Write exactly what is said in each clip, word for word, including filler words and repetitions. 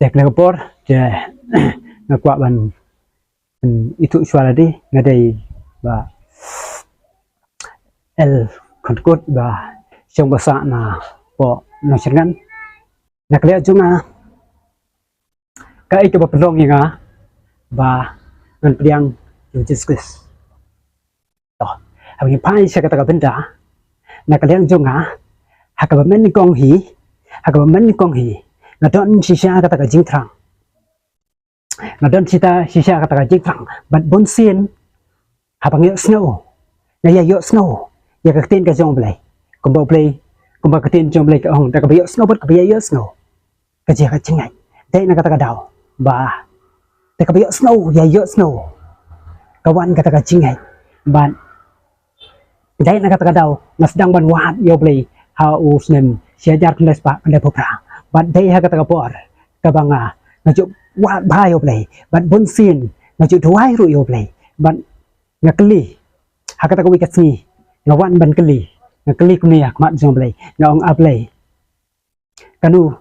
Te kane ka por te nga kwah ban, ban ithuh shuwa lade, nga dei Bah El Khontkut, ba shong ba sah na poh Nongshyrngan. Na ka liang jong nga, kaei kaba pynlong ïa nga ba ngan pdiang ïa u Jisu Khrist? To, haba ngi phai sha kata ka bynta, na ka liang jong nga, ha kaba mynnyngkong hi, ha kaba mynnyngkong hi, nga don shisha kata ka jingthrang. Nga don shisha, shisha kata ka jingthrang. Bad bunsien, haba nga ïohsngew, nga ïa ïohsngew ïa ka ktien ka jong U Blei. Kumba U Blei, kumba ka ktien jong U Blei ka ong, da kaba ïohsngew bad kaba ïa ïohsngew, ka jia ka jingngeit. Dei na kata ka daw ba, da kaba ïohsngew, ïa ïohsngew, ka wan kata ka jingngeit. Bad dei na kata ka daw nga sdang ban wad ïa U Blei ha u snem shi hajar khyndai spah khyndai phew phra. Bad dei ha kata ka por kaba nga, nga ju wad bha ïa U Blei. Bad bunsien nga ju duwai ruh ïa U Blei. Bad nga kylli, ha kata kawei ka sngi, nga wan ban kylli, nga kylli kumne ha khmat jong U Blei, nga ong, A Blei, kano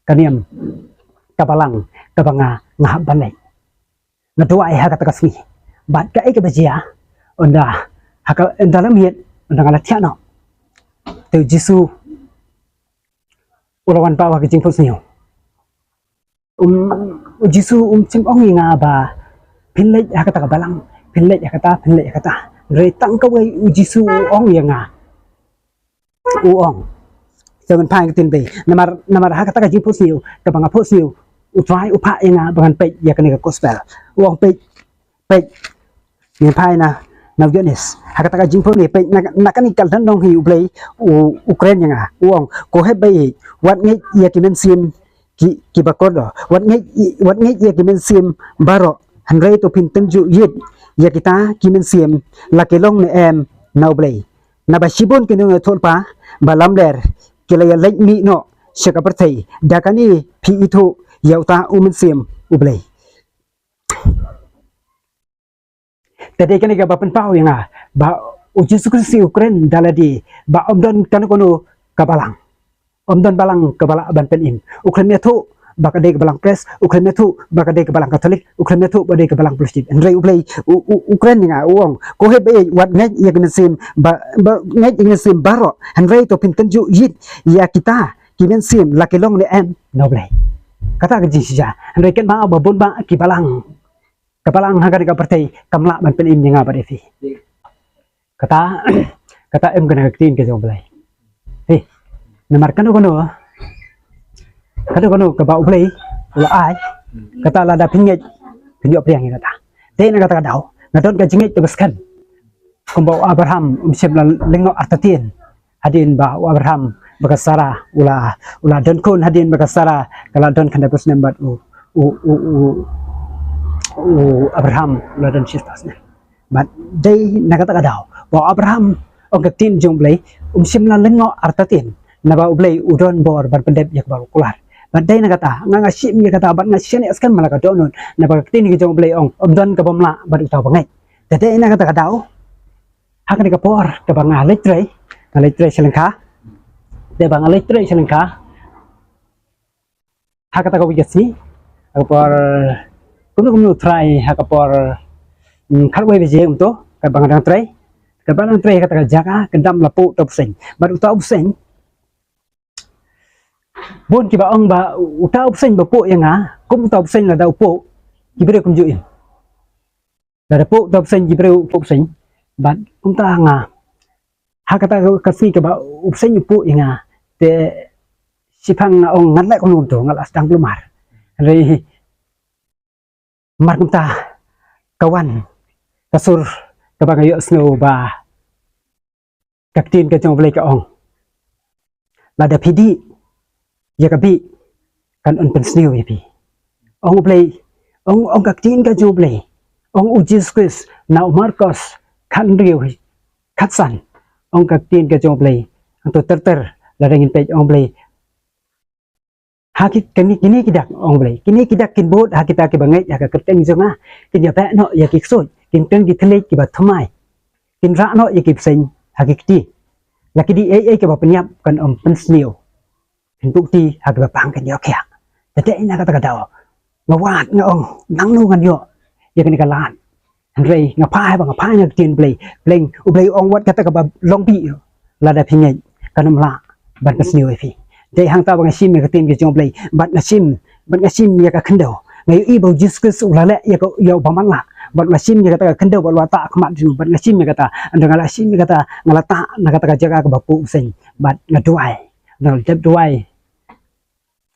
ka niam ka balang kaba nga, nga hap ban leit? Nga duwai ha kata ka sngi. Bad kaei kaba jia, ynda, ha ka, ynda la miet, ynda nga la thiah noh, te U Jisu u la wan paw ha ka jingphohsniew. Um, U Jisu um shym ong ïa nga ba phin leit ha kata ka balang, phin leit ha kata, phin leit ha kata. Hynrei tang kawei U Jisu u ong ïa nga, u ong, to ngin phai ha ka ktien Blei. Namar, namar ha kata ka jingphohsniew, kaba nga phohsniew, U Trai u phah ïa nga ba ngan peit ïa kane ka gospel. U ong, peit, peit. Ngin phai na, na u Ïoannis. Ha kata ka jingphohsniew, peit, na, na kane ka lynnong hi U Blei u, u kren ïa nga. U ong, ko hep ba ïeit, wat ngeit ïa ki mynsiem ki, kiba kordor. Wat ngeit, wat ngeit ïa ki mynsiem baroh. Hynrei to phin tynjuh ïit ïa kita ki mynsiem, la ki long ne em na U Blei. Naba shibun ki nongïathuhlypa ba lamler ki la ïaleit mih noh sha ka pyrthei. Da kane phi ithuh ïa uta u Mynsiem U Blei. Te dei kane kaba pynpaw ïa nga ba U Jisu Khrist u kren da lade ba ym don kano kano ka balang. Ym don balang kaba lah ban pynim. U khlem ïathuh ba ka dei ka balang Pres, u khlem ïathuh ba ka dei ka balang Katholik, u khlem ïathuh ba dei ka balang Protestant. Hynrei U Blei u, u, u kren ïa nga, u ong, ko hep ba ïeit, wat ngeit ïa ki mynsiem ba, ba ngeit ïa ki mynsiem baroh. Hynrei to phin tynjuh ïit ïa kita ki mynsiem, la ki long ne em na U Blei. Kata ka jingshisha. Hynrei kynmaw ba bun bah ki balang, ka balang ha kane ka pyrthei kam lah ban pynim ïa nga bad ïa phi. Kata, kata em kane ka ktien ka jong U Blei. Hei, namar kano kano, kano kano kaba U Blei u la ai, kata lada phin ngeit, phin ïoh pdiang ïa kata. Te na kata ka daw nga don ka jingngeit kaba skhem. Kumba u Abraham um shym la lyngngoh artatien hadien ba u Abraham bad ka Sara u la, u la don khun, hadien ba ka Sara ka la don khyndai phew snem bad u, u, u, u, u Abraham u la don shispah snem. Bad dei na kata ka daw ba u Abraham, ong ka ktien jong U Blei, um shym la lyngngoh artatien, naba U Blei u don bor ban pyndep ïa kaba u kular. Bad dei na kata nga, nga shim ïa kata bad nga shaniah skhem man la ka dohnud, naba ka ktien ka jong U Blei ong, ym don kaba mlah bad uta uba ngeit. Te dei na kata ka daw, ha kane ka por kaba nga leit trei, nga leit trei sha lyngkha. Te ba nga leit trei sha lyngkha, ha kata kawei ka sngi, ha ka por kumno kumno trai, ha ka por, mm, khatwei baje kumto, kaba nga dang trei, kaba nga dang trei ha kata ka jaka, ka dam la puh uta u bseiñ. Bad uta u bseiñ, bun kiba ong ba uta u bseiñ ba puh ïa nga, kum uta u bseiñ lada u puh ki briew kumjuh im. Lada puh uta u bseiñ ki briew u puh bseiñ. Bad kumta nga, ha kata ka sngi kaba u bseiñ u puh ïa nga, te shiphang nga ong, ngan leh kumno kumto, nga la sdang kulmar. Hynrei mar kumta ka wan ka sur kaba nga ïohsngew ba ka ktien ka jong U Blei ka ong, lada phi dih ïa ka bih, kan yn pynsniew ïa phi. Ong U Blei, ong, ong ka ktien ka jong U Blei, ong U Jisu Khrist na u Markos khathynriew khatsan, ong ka ktien ka jong U Blei, hangto ter ter lada ngin peit, ong U Blei, ha ki, kine, kine ki dak, ong U Blei, kine ki dak kin bud ha kita kiba ngeit ha ka kyrteng jong nga. Kin ïabeh noh ïa ki ksuid, kin kren ki thylliej kiba thymmai, kin rah noh ïa ki bseiñ ha ki kti. La ki dih ei ei kiba pynïap, kan ym pynsniew. Kin buh kti ha kiba pang, kin ïoh khiah. Te dei na kata ka daw nga wad, nga ong, nangno ngan ïoh ïa kane ka lad? Hynrei nga phai ba nga phai na ka ktien Blei. Blei, U Blei u ong wat kata kaba long bih, lada phi ngeit kan ym lah ban pynsniew ïa phi. Dei hangta ba nga shim ïa ka ktien ka jong U Blei bad nga shim, bad nga shim ïa ka khyndew. Nga ïohi ba U Jisu Khrist u la leh ïa ka, ïa u bymman lah. Bad nga shim ïa kata ka khyndew bad u la tah ha khmat jong u, bad nga shim ïa kata. Ynda nga la shim ïa kata, nga la tah na kata ka jaka kaba puh u seng bad nga duwai. Ynda nga la dep duwai,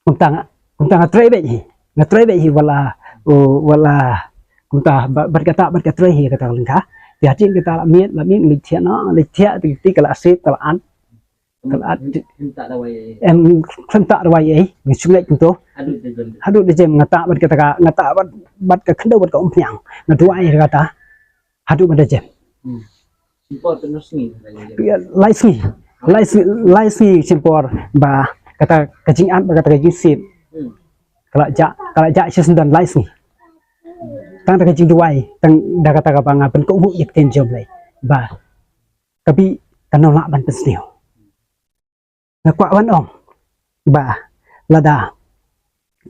kumta nga, kumta nga trei beit hi. Nga trei beit hi wat la, u, wat la, kumta ba-, bad kata, bad ka trei hi kata ka lyngkha. Te hadien kata la miet, la miet, leit thiah noh, leit thiah, te, te ka la sep, ka la at. Ka la at. Em, khlem tah dawai ei, nga shu ngeit kumto. Haduh da jem nga tah bad kata ka, nga tah bad, bad ka khyndew bad ka umphniang. Nga duwai ïa kata haduh ban da jem. Lai sngi, lai sngi, lai sngi shim por ba kata ka jingat, ba kata ka jingsep ka la jah, ka la jah shisyndon lai sngi. Tang da ka jingduwai, tang da kata kaba nga pynkohnguh ïa ka ktien jong U Blei ba ka bih, kan ym lah ban pynsniew. Nga kwah ban ong ba lada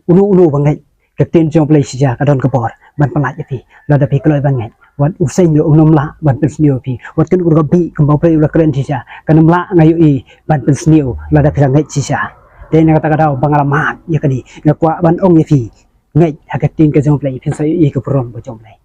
uno uno ba ngeit ka ktien jong U Blei shisha, ka don ka bor ban pyllait ïa phi. Lada phi kloi ban ngeit, wat u seng ruh un ym lah ban pynsniew ïa phi. Wat kano kano ka bih kumba U Blei u la kren shisha, kan ym lah, nga ïohi, ban pynsniew lada phi la ngeit shisha. Te na kata ka daw ba nga la mad ïa kane, nga kwah ban ong ïa phi, ngeit ha ka ktien ka jong U Blei, phin sa ïohi ka burom ka jong U Blei.